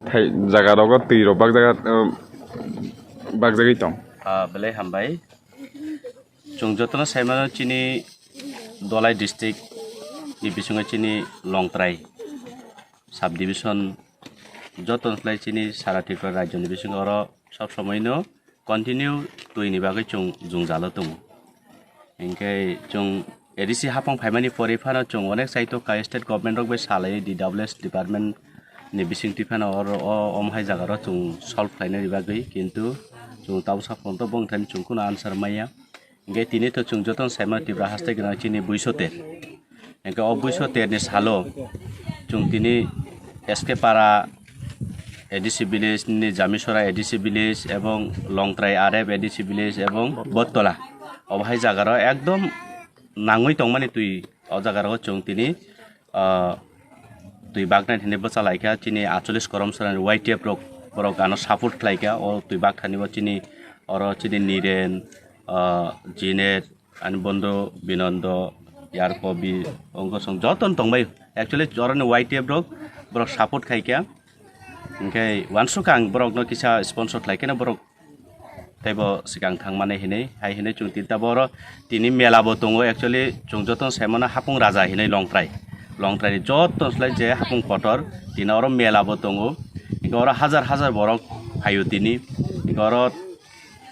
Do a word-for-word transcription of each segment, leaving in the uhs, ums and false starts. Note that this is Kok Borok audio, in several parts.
Thai jaga rogo twi rok bak jaga, um, bak jagwi tong. Ah, belai hambai. Chwng jotono saimano chini Dholai district ni bisingo chini Longtrai sub division jotono khlai chini sara Tripura rajyoni bisingo oro sob somoino continue twi ni bagwi chwng jwngjalo tongo. Hinkhe chwng A D C hapang phaimani pore phano chwng onek saito kai state government rok bai salai D W S department ni bisingtwi phano oro o omo hai jaga rok chwng solve khlainani bagwi, kintu chwng tabuk saphang to bongthani chwng kheno answer maya. Hinkhe tini to chwng jotono saimano Tripura haste gwnang chini buisoter. Hinkhe o buisoter ni salo chwng tini S K Para A D C village ni Jamisora A D C village ebong Longtrai R F A D C village ebong Bottola, obo hai jaga rok ekdom nangwi tongmani twi o jaga rogo chwng tini, ah, twi baknai hinwi bwchalaikha chini acholis koromsarani Y T F rok, borok ano support khlaikha o twi bakthani o chini oro chini Niren, ah, Jinet, ani bondo Binondo, Yarkobi, ongkosong jotono tongbai. Actually, oroni Y T F rok, borok support khaikha. Hinkhe uansukha ang borokno kisa sponsor khlaikhe borok teibo swkang thangmani hinwi, hai hinwi chwng tini tabuk oro tini mela bo tongo. Actually, chwng jotono saimano Hapung Raja hinwi Longtrai. Longtrai ni jotono slai je Hapung kotor, tini oro mela bo tongo. Hinkhe oro hajar hajar borok phaio tini. Hinkhe oro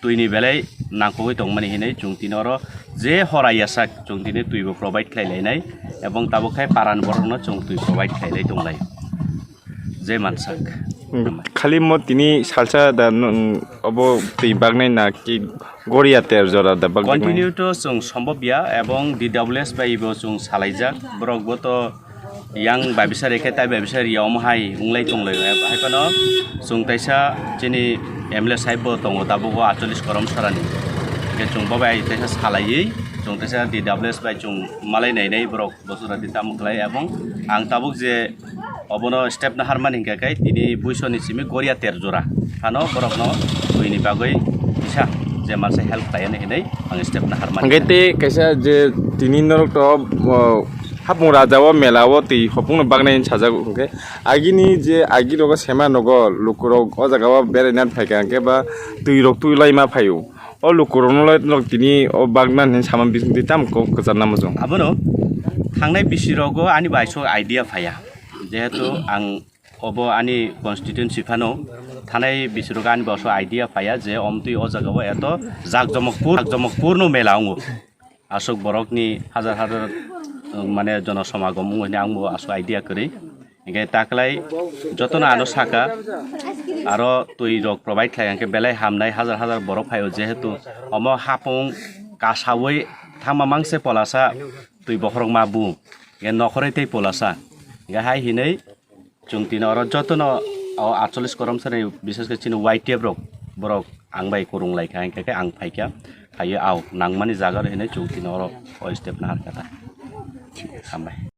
twi ni belai nangkukgwi tongmani hinwi chwng tini oro je hora yasak chwng tini twi bo provide khlai lainai, ebong tabuk khai paran borokno chwng twi provide khlai lai tonglai. Je mansak. Khali mo tini salsa da, obo twi baknai na ki goria ter jora da baknai? Continue to chwng sombobya ebong D W S bai bo chwng salaijak, borok bo to yang bai bisa rekhe tai bai bisa riya omo hai wnglai tonglai, hai phano chwng taisa chini M L A sahib bo tongo tabuk o acholis korom sarani, hingke chwng bo bai taisa salaiwi chwng taisa D W S bai chwng malai nainai borok bosora di tamo khlai, ebong ang tabuk je obono step naharmani hingka khe tini buisoni simi goria ter jora phano borokno twi ni bagwi kisa je mansa help khlai hinwi ang step naharmani. Hingke te kaisa je tini norok to, o, Hapung Raja o mela o twi hopung no baknai hinwi sajak, hingke agini je agi rogo sema nogo lukurok o jaga o beraina phaikha, hingke ba twi rok twi laima phaio. O lukurokno lai nok tini o bagna hinwi sama bisingtwi tamo kok kwchar namo chwng. Abono thangnai bisirogo ani bai sok idea phaiya. Jehetu ang obo ani constituency phano, thanai bisirogo ani bai sok idea phaiya je omtwi o jagao eto jakjomokpur, jakjomokpurno mela wngo. Aswk borokni hajar hajar, uh, mane jono somagom wngo hinwi ang bo aswk idea kwrwi. Hingke taklai jotono ano saka, aro twi rok provide khlai hingke belai hamnai, hajar hajar borok phaio, jehetu omo hapung kasawi thangma mangse polasa twi bokhorok ma bu, hingke nokhorwi tei polasa. Hingke hai hinwi chwng tini oro jotono o acholis koromsari, bises khe chini Y T F rok, borok ang bai kwrwng lai kha, hingke khe ang phai kha, phaiwi ao nangmani jaga rw hinwi chwng tini oro o step nahar kha ta. Hambai.